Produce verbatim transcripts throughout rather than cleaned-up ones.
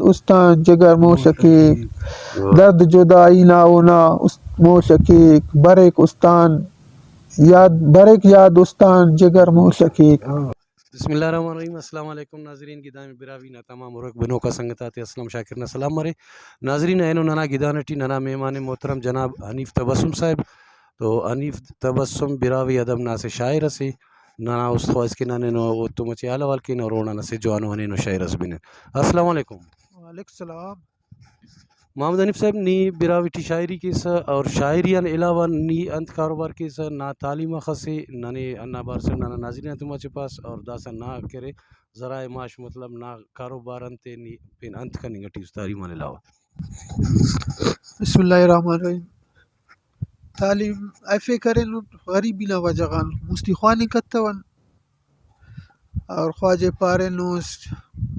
استان جگر مول کیک۔ درد جدائی نا اونا است-، مول کیک۔ بریک استان یاد، بریک یاد استان جگر مول کیک۔ بسم اللہ الرحمن الرحیم۔ السلام علیکم ناظرین، گدان براہوئی نا تمام ہرک بنوکا سنگت آتے اسلم شاکر نا سلام مرے۔ ناظرین، اینو ننا گدان ٹی ننا مہمان محترم جناب حنیف تبسم صاحب۔ تو حنیف تبسم براہوئی ادب نا اسہ شاعر اسے۔ ننا است خواہس کہ نن اینو اوڑتون مچے حال احوال کین اور اوڑان اسہ جوانو ہنینو شاعر اس بنن۔ السلام علیکم۔ وعلیکم السلام۔ محمد حنیف صاحب، نی براہوئی ٹی شاعری کیسہ اور شاعری آن علاوہ نی انت کاروبار کیسہ؟ نا تعلیم اخس ءِ، ننے ہندا بارسٹ ننا ناظرین آتون مچہ پاس اور داسہ نا کہ ارے ذرائع معاش، مطلب نا کاروبار انت ءِ، نی پین انت کننگ ٹی اس تعلیم آن علاوہ؟ بسم اللہ الرحمن الرحیم۔ تعلیم ایف اے کرینٹ، غریبی نا وجہ غان مستی خواننگ کتون۔ اور خواجہ پارینس،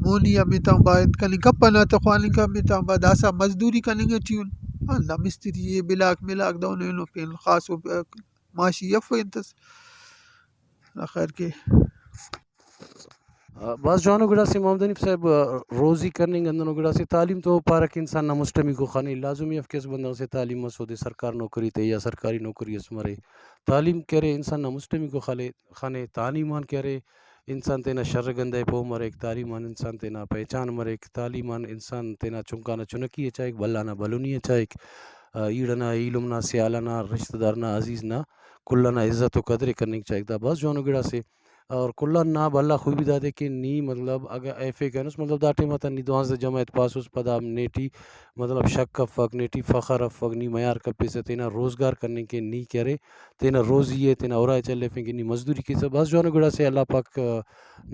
مونی ہمیتان با انت کننگ کپنہ تہ خواننگ ہمیتان با داسہ مزدوری کننگ ٹی ان۔ ہندا مستری ءِ، بلاک ملاک دہن اینو پین خاصو معاشی افو انتس۔ اللہ خیر کے۔ آ، بھاز جوانو گڑاسے محمد حنیف صاحب، آ، روزی کننگ ہندنو گڑاسے۔ تعلیم تو پارہ کہ انسان نا مسٹمیکو خن ءِ، لازمی اف کہ اسہ بندغ سے تعلیم مس اودے سرکار نوکری تے یا سرکاری نوکری اس مرے۔ تعلیم کہ ارے انسان نا مسٹمیکو خل ءِ، خن ءِ۔ تعلیم آن کہ ارے انسان تینا شر گندہ ءِ پہہ مریک، تعلیم آن انسان تینا پہچان مریک، تعلیم آن انسان تینا چنکا نا چنکی ءِ چاہک، بھلا نا بھلنی ءِ چاہک، آ، ایڑ ئنا ایلم نا، سیال ئنا، رشتہ دار نا، عزیز نا، کل ئنا عزت و قدر ءِ کننگ چاہک۔ دا بھاز جوانو گڑاسے۔ اور کل آن نا بھلا خوبی دادے کہ نی مطلب اگہ ایف اے کرینس، مطلب دا ٹائم آ تا نی دوانزدہ جماعت پاسس، پدا ہم نیٹی مطلب شک افک، نیٹی فخر افک، نی میار کپیسہ، تینا روزگار کننگ کہ نی کہ ارے تینا روزی ءِ، تینا اُرا ءِ چلیفنگ کہ نی مزدوری کیسہ۔ بھاز جوانو گڑاسے، اللہ پاک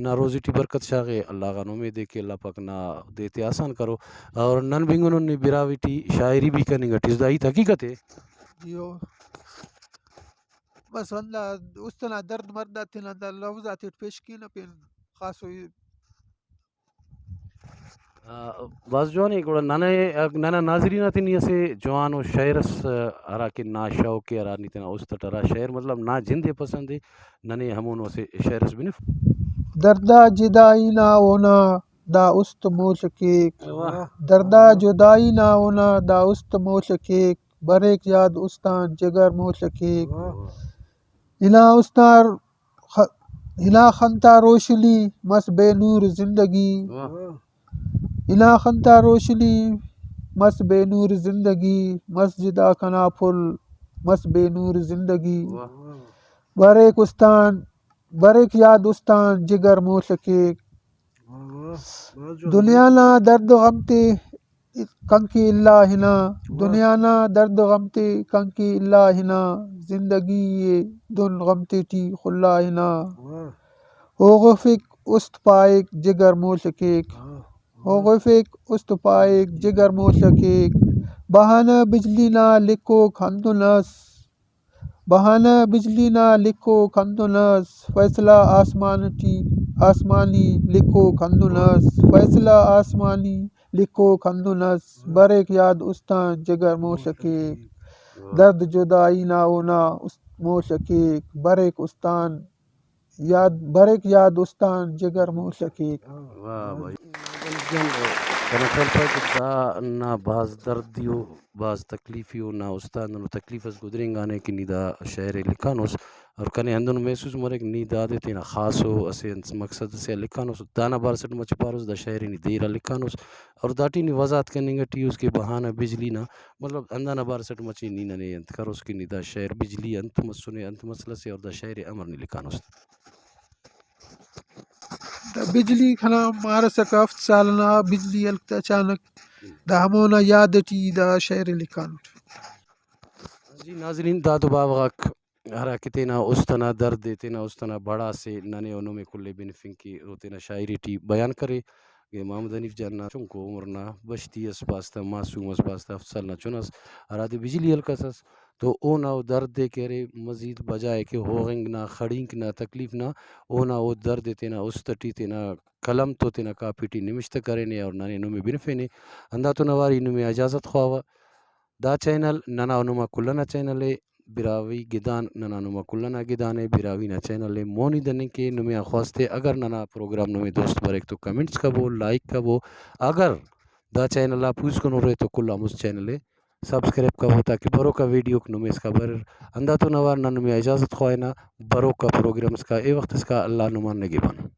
نا روزی ٹی برکت شاغے، اللہ غان امید ءِ کہ اللہ پاک نا دے تے آسان کرو۔ اور نن بنگنن نی براہوئی ٹی شاعری بھی کننگ ٹی، دا ہیت حقیقت ءِ۔ جی او۔ بس ہندا است ئنا درد مرد آ تینا ہندا لوز آتیٹ پیش کینہ پین خاصو۔ آ، بھاز جوان ءِ۔ گڑا ننے، ننا ناظرین آتے نی اسہ جوانو شعر اس، آ، ہرا کہ نا شوق ءِ، ہرا نی تینا است اٹ ہرا شعر مطلب نا جند ءِ پسند ءِ، ننے ہمونو اسہ شعر اس بنف۔ دردا جدائی نا اونا دا است مول کیک۔ واہ۔ دردا جدائی نا اونا دا است مول کیک۔ بریک یاد استان جگر مول کیک۔ واہ۔ ہنا استار خ-، ہنا خن تا روشنی مس بے نور زندگی۔ واہ۔ ہنا خن تا روشنی مس بے نور زندگی، مسجد آ کنا پھل مس بے نور زندگی۔ واہ۔ بریک استان، بریک یاد استان جگر مول کیک۔ واہ، واہ، بہت زور۔ دنیا نا درد غم تے کنکے الا ہنا، واہ۔ دنیا نا درد غم تے کنکے الا ہنا، زندگی ءِ دن غم تیٹی خلا ہنا۔ واہ۔ ہوغفک است پائک جگر مول کیک۔ واہ۔ ہوغفک است پائک جگر مول کیک۔ بہانہ بجلی نا لکھوک ہندن ئس۔ بہانہ بجلی نا لکھوک ہندن ئس، فیصلہ آسمان ٹی، آسمانی لکھوک ہندن ئس، فیصلہ آسمانی لکھوک ہندن ئس، بریک یاد استان جگر مول کیک، درد جدائی نا اونا است-، مول کیک، بریک استان یاد، بریک یاد استان جگر مول کیک۔ واہ بھائی۔ کنا خیال پائے کہ دا نا بھاز دردی ءُ بھاز تکلیفی ءُ نا استاد ہندنو تکلیف اس گدرینگانے کہ نی دا شعر ءِ لکھانوس اور کنے ہندنو محسوس مریک نی دادے تینا خاصو اسہ انت مقصد سے آ لکھانوس، دانا بارسٹ مچہ پاروس دا شعر ءِ نی دیر آ لکھانوس اور داٹی نی وضاحت کننگ ٹی اُس کہ بہانہ بجلی نا مطلب ہندانا بارسٹ مچہ نی ننے انت کروس کہ نی دا شعر بجلی انت مسنے، انت مسئلہ سے اور دا شعر ءِ امر نی لکھانوس۔ دا بجلی کنا مار ئسکہ ہفت سال ئنا، بجلی ہلک تہ اچانک، دا ہمونا یاد ٹی دا شعر ءِ لکھانٹ۔ جی ناظرین، دادو باوہ غاک ہرا کہ تینا اُست ئنا درد ءِ، تینا اُست ئنا بھڑاس ءِ ننے و نمے کل ءِ بنفنگ کہ او تینا شاعری ٹی بیان کرے۔ کہ محمد حنیف جان نا چنکو عمر نا بشتی ئس، بھاز تہ معصوم ئس، بھاز تہ ہفت سال نا چن ئس، ہرادے بجلی ہلکس ئس تو اونا او درد ءِ کہ ارے مزید بجائے کہ ہوغنگ نا، خڑینک نا تکلیف نا، اونا او درد ءِ تینا اُست ٹی، تینا قلم تو تینا کاپی ٹی نوشتہ کرینے اور ننے نمے بنفینے۔ ہنداتون اوار ای نمے آ اجازت خواوہ۔ دا چینل ننا و نما کل ئنا چینل ءِ، براہوئی گدان ننا نما کل ئنا گدان ءِ، براہوئی نا چینل ءِ مونی دننگ کے۔ نمے آن خواست ءِ اگر ننا پروگرام نمے دوست بریک تو کمنٹس کبو، لائک کبو۔ اگر دا چینل آ پوسکن ہرے تو کل آن مست چینل ءِ سبسکرائب کبو تاکہ بروکا ویڈیوک نمے اسکا برر۔ ہنداتون اوار نن نمے آ اجازت خواہنہ، بروکا پروگرام اسکا، اے وخت اسکا اللہ نمان نگہبان۔